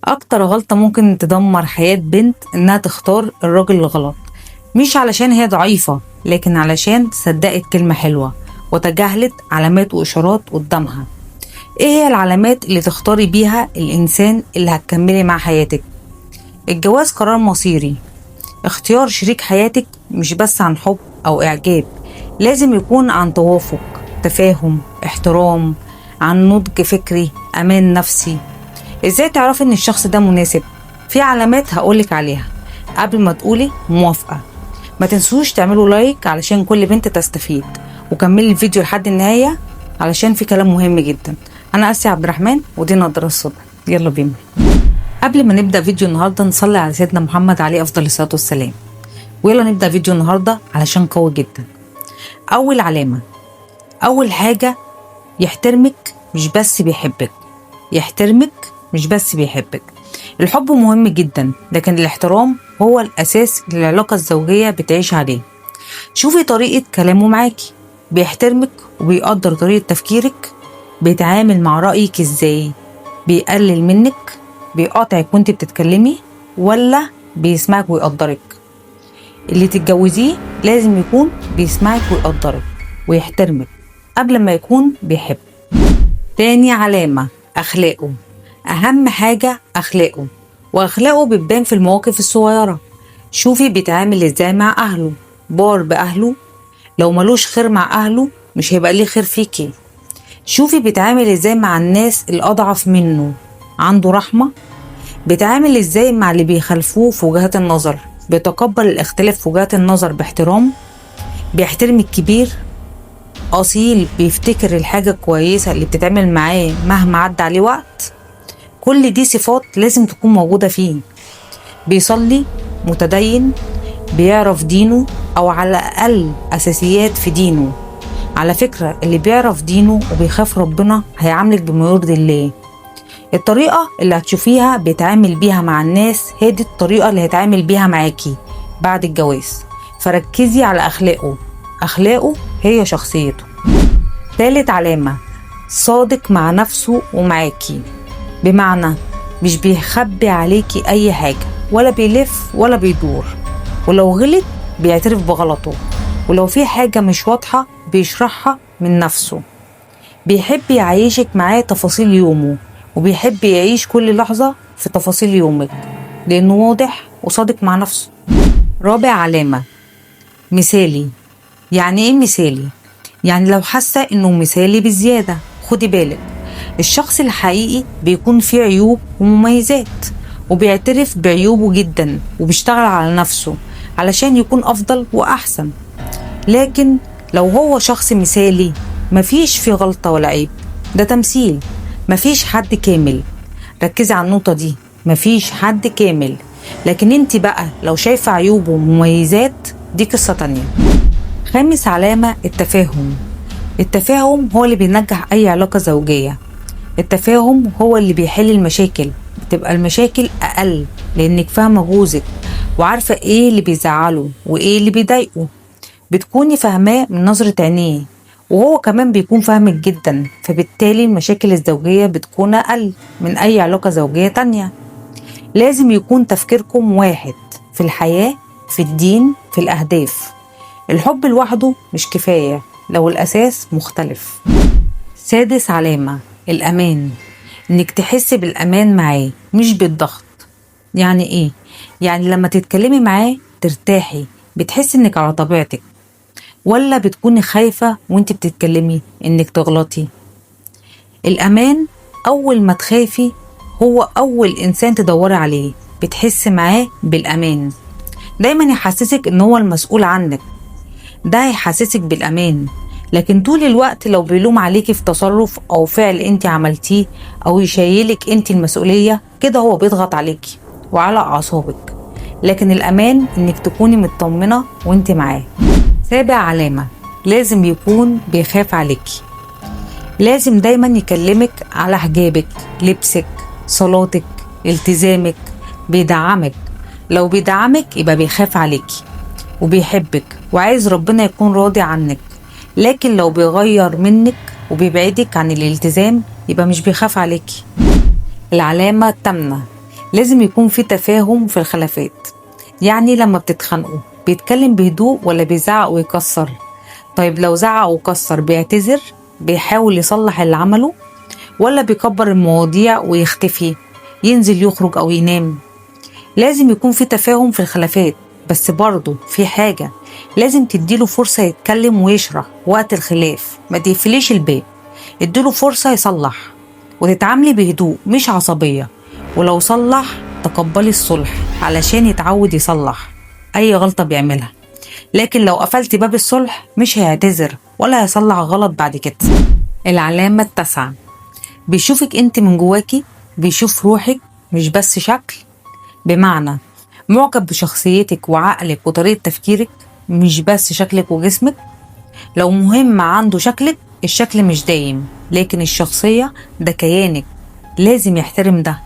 اكتر غلطة ممكن تدمر حياة بنت انها تختار الراجل الغلط، مش علشان هي ضعيفة، لكن علشان صدقت كلمة حلوة وتجاهلت علامات واشارات قدامها. ايه هي العلامات اللي تختاري بيها الانسان اللي هتكملي مع حياتك؟ الجواز قرار مصيري. اختيار شريك حياتك مش بس عن حب او اعجاب، لازم يكون عن توافق، تفاهم، احترام، عن نضج فكري، امان نفسي. ازاي تعرفي ان الشخص ده مناسب؟ في علامات هقولك عليها قبل ما تقولي موافقة. ما تنسوش تعملوا like علشان كل بنت تستفيد، وكملي الفيديو لحد النهاية علشان في كلام مهم جدا. انا آسيا عبد الرحمن ودي نضارة الصبح. يلا بينا. قبل ما نبدأ فيديو النهاردة نصلي على سيدنا محمد عليه أفضل الصلاة والسلام، ويلا نبدأ فيديو النهاردة علشان قوي جدا. أول علامة، أول حاجة، يحترمك مش بس بيحبك. يحترمك مش بس بيحبك. الحب مهم جدا، لكن الاحترام هو الأساس اللي العلاقة الزوجية بتعيش عليه. شوفي طريقة كلامه معاكي، بيحترمك وبيقدر طريقة تفكيرك، بيتعامل مع رأيك ازاي، بيقلل منك، بيقاطعك وانت بتتكلمي، ولا بيسمعك ويقدرك. اللي تتجوزيه لازم يكون بيسمعك ويقدرك ويحترمك قبل ما يكون بيحب. تاني علامة، أخلاقه. أهم حاجة أخلاقه، وأخلاقه بتبان في المواقف الصغيرة. شوفي بيتعامل ازاي مع أهله، بار بأهله. لو ملوش خير مع أهله مش هيبقى ليه خير فيكي. شوفي بيتعامل ازاي مع الناس الأضعف منه، عنده رحمة. بيتعامل ازاي مع اللي بيخالفوه في وجهات النظر، بيتقبل الاختلاف في وجهات النظر باحترام، بيحترم الكبير، أصيل، بيفتكر الحاجة الكويسة اللي بتتعمل معاه مهما عدى عليه وقت. كل دي صفات لازم تكون موجودة فيه. بيصلي، متدين، بيعرف دينه أو على الأقل أساسيات في دينه. على فكرة اللي بيعرف دينه وبيخاف ربنا هيعاملك بما يرضي الله. الطريقة اللي هتشوفيها بيتعامل بيها مع الناس هي دي الطريقة اللي هيتعامل بيها معاكي بعد الجواز. فركزي على أخلاقه، أخلاقه هي شخصيته. تالت علامة، صادق مع نفسه ومعاكي، بمعنى مش بيخبي عليكي أي حاجة، ولا بيلف ولا بيدور، ولو غلط بيعترف بغلطه، ولو في حاجة مش واضحة بيشرحها من نفسه. بيحب يعيشك معاه تفاصيل يومه، وبيحب يعيش كل لحظة في تفاصيل يومك، لأنه واضح وصادق مع نفسه. رابع علامة، مثالي. يعني ايه مثالي؟ يعني لو حاسة انه مثالي بزيادة، خدي بالك، الشخص الحقيقي بيكون فيه عيوب ومميزات، وبيعترف بعيوبه جدا، وبيشتغل على نفسه علشان يكون أفضل وأحسن. لكن لو هو شخص مثالي مفيش فيه غلطة ولا عيب، ده تمثيل. مفيش حد كامل، ركزي على النقطة دي، مفيش حد كامل. لكن انت بقى لو شايفة عيوبه ومميزات دي قصة تانية. خامس علامة، التفاهم. التفاهم هو اللي بينجح أي علاقة زوجية. التفاهم هو اللي بيحل المشاكل، بتبقى المشاكل أقل لأنك فاهمة جوزك وعارفة إيه اللي بيزعله وإيه اللي بيضايقه، بتكوني فاهماه من نظرة عينيه، وهو كمان بيكون فاهمك جدا، فبالتالي المشاكل الزوجية بتكون أقل من أي علاقة زوجية تانية. لازم يكون تفكيركم واحد في الحياة، في الدين، في الأهداف. الحب لوحده مش كفاية لو الأساس مختلف. سادس علامة، الأمان. إنك تحسي بالأمان معاه مش بالضغط. يعني إيه؟ يعني لما تتكلمي معاه ترتاحي، بتحسي إنك على طبيعتك، ولا بتكوني خايفة وانت بتتكلمي إنك تغلطي؟ الأمان أول ما تخافي هو أول إنسان تدوري عليه، بتحسي معاه بالأمان. دايما يحسسك إن هو المسؤول عنك، ده هيحسسك بالأمان. لكن طول الوقت لو بيلوم عليكي في تصرف أو فعل انت عملتيه أو يشيلك انت المسؤولية، كده هو بيضغط عليكي وعلى أعصابك. لكن الأمان إنك تكوني مطمنة وانت معاه. سابع علامة، لازم يكون بيخاف عليكي. لازم دايما يكلمك على حجابك، لبسك، صلاتك، التزامك، بيدعمك. لو بيدعمك يبقى بيخاف عليكي وبيحبك وعايز ربنا يكون راضي عنك. لكن لو بيغير منك وبيبعدك عن الالتزام يبقى مش بيخاف عليكي. العلامة الثامنة، لازم يكون في تفاهم في الخلافات. يعني لما بتتخانقوا بيتكلم بهدوء ولا بيزعق ويكسر؟ طيب لو زعق وكسر بيعتذر؟ بيحاول يصلح اللي عمله؟ ولا بيكبر المواضيع ويختفي، ينزل يخرج أو ينام؟ لازم يكون في تفاهم في الخلافات. بس برضه في حاجة، لازم تديله فرصة يتكلم ويشرح وقت الخلاف، ما تقفليش الباب، اديله فرصة يصلح، وتتعاملي بهدوء مش عصبية. ولو صلح تقبلي الصلح علشان يتعود يصلح أي غلطة بيعملها. لكن لو قفلتي باب الصلح مش هيعتذر ولا هيصلح غلط بعد كده. العلامة التاسعة، بيشوفك انت من جواكي، بيشوف روحك مش بس شكل. بمعنى معجب بشخصيتك وعقلك وطريقة تفكيرك، مش بس شكلك وجسمك. لو مهم عنده شكلك، الشكل مش دايم، لكن الشخصية ده كيانك، لازم يحترم ده.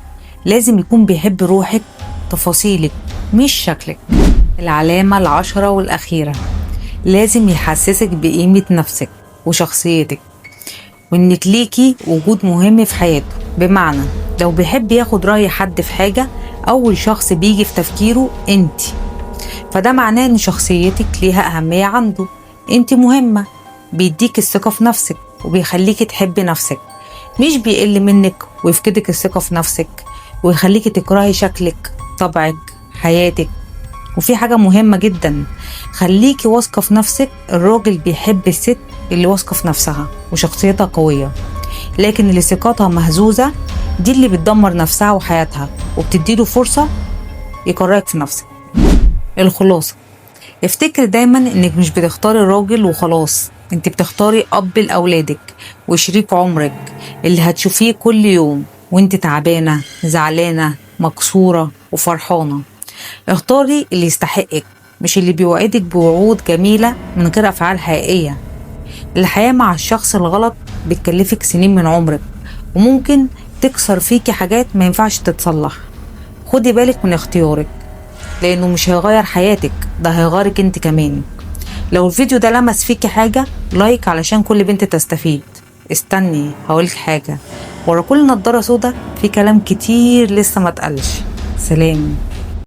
لازم يكون بيحب روحك، تفاصيلك، مش شكلك. العلامة العشرة والأخيرة، لازم يحسسك بقيمة نفسك وشخصيتك، وإنك ليكي وجود مهم في حياته. بمعنى لو بيحب ياخد رأي حد في حاجة، أول شخص بيجي في تفكيره أنت، فده معناه إن شخصيتك ليها أهمية عنده، أنت مهمة. بيديك الثقة في نفسك وبيخليكي تحبي نفسك، مش بيقل منك ويفقدك الثقة في نفسك ويخليكي تكرهي شكلك، طبعك، حياتك. وفي حاجة مهمة جدا، خليكي واثقة في نفسك. الراجل بيحب الست اللي واثقة في نفسها وشخصيتها قوية، لكن اللي ثقتها مهزوزة دي اللي بتدمر نفسها وحياتها وبتديله فرصة يكرهك في نفسك. الخلاصة، افتكر دايما انك مش بتختاري راجل وخلاص، انت بتختاري اب لأولادك وشريك عمرك اللي هتشوفيه كل يوم وانت تعبانة، زعلانة، مكسورة وفرحانة. اختاري اللي يستحقك، مش اللي بيوعدك بوعود جميلة من غير أفعال حقيقية. الحياة مع الشخص الغلط بتكلفك سنين من عمرك، وممكن تكسر فيكي حاجات ما ينفعش تتصلح. خدي بالك من اختيارك، لأنه مش هيغير حياتك، ده هيغيرك انت كمان. لو الفيديو ده لمس فيكي حاجة، لايك علشان كل بنت تستفيد. استني هقولك حاجة، ورا كل نضارة سودا في كلام كتير لسه ما اتقالش. سلام.